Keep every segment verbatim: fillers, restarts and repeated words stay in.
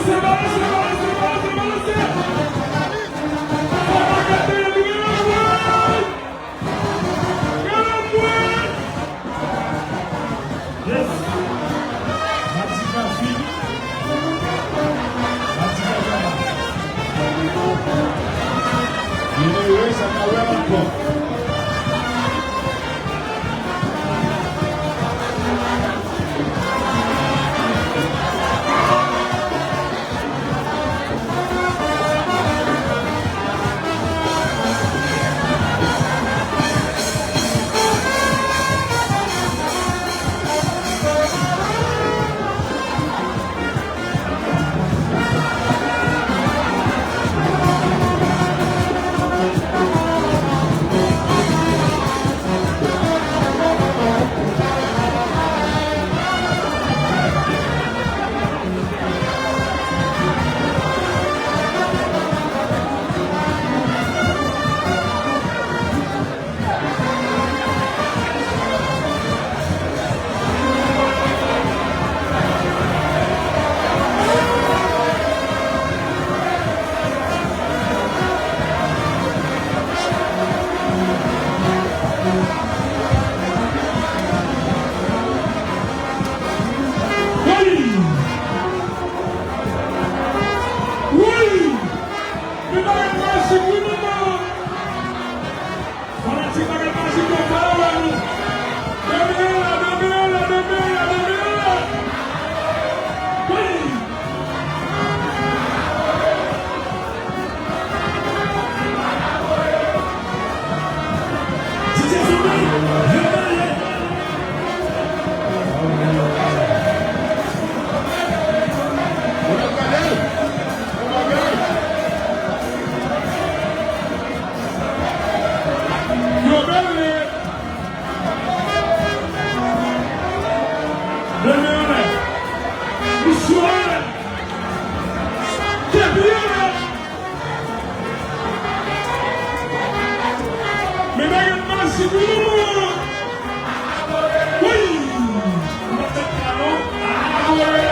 Balanse, balanse, balanse, balanse, balanse. Fò pa gate, anmwey! Anmwey! Yes! Matika fini. Matika fini. Anyway, sa ka wè ankò. Wi! Wi! Li pa gen prensip, wi, manman! Fanatik bagay majik yo, fè yo wè nou. Demele la, demele la, demele la, demele la. Wi. D J Souley, demele. Yo bèl nèt. Bèl nèt. Misye nèt. Kenbe nèt. Men bagay majik wi, manman. Wi. Ou pa tèt la non. Adore.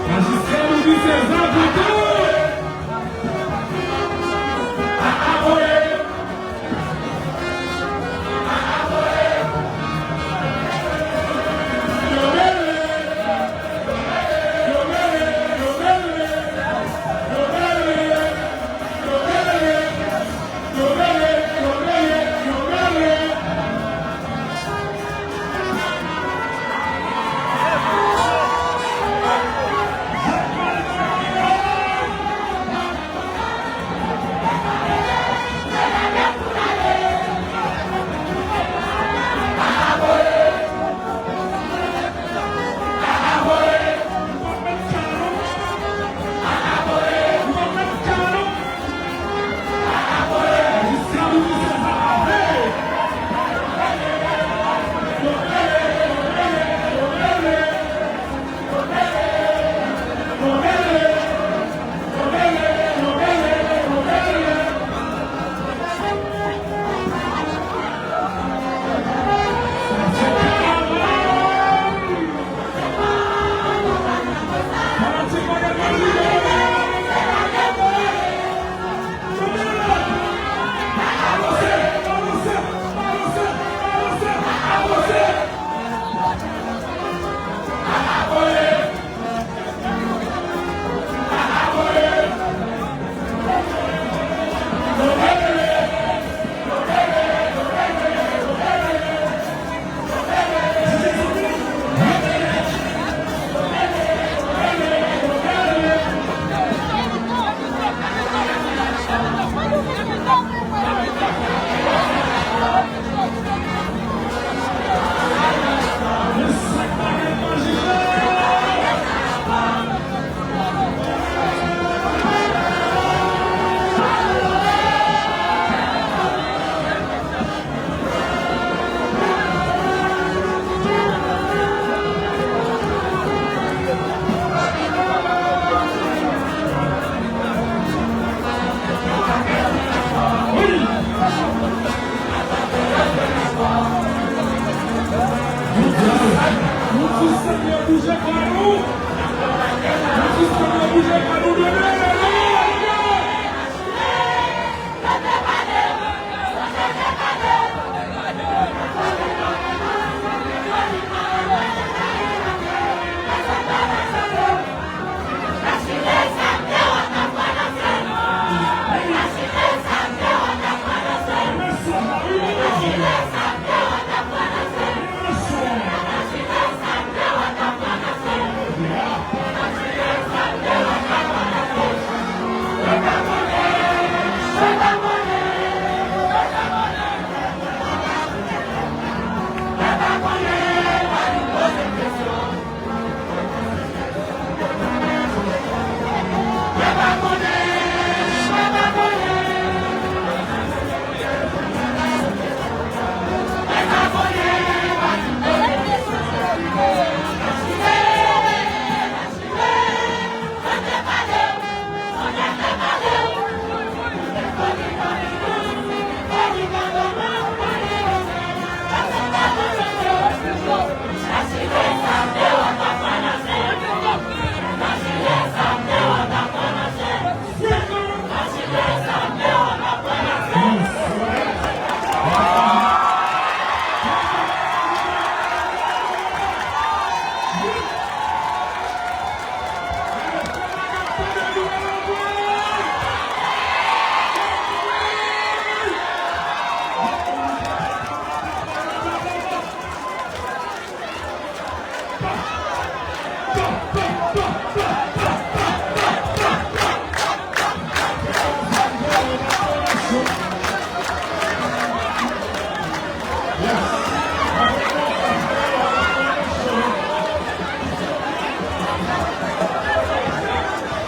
Majistra Louis César kontan.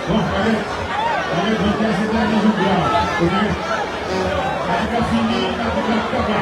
Bon, gade, gade, gade, se dènye jou a, oke? Gade, fini, gade, gade, gade.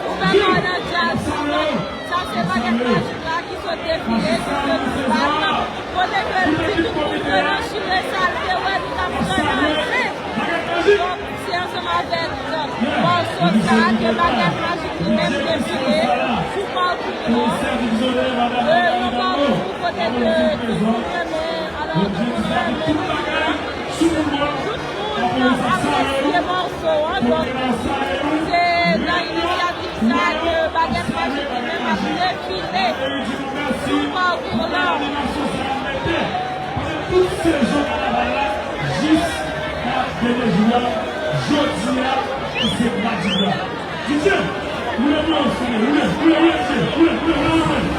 Ou fè mwen nan djaz, ou fè, sa se bagèt majik la ki sot defile, ki sot bat. Kote ke l di tout moun ke nan chire sa l te wè, li t ap pran nan men. Donk, se ansanm avèk mòso sa ke bagèt majik li menm defile sou pakou an. E yon pakou kote ke tout moun renmen, alò, tout moun renmen. Tout moun ap apresye mòso an, donk se nan inisyativ sa ke bagèt majik li menm ap defile sou pakou la. Tout sezon kanaval la, jis nan dènye jou a, jodi a, ki se madi blan. D J, woule blan, woule, woule, woule, woule, woule, woule, woule.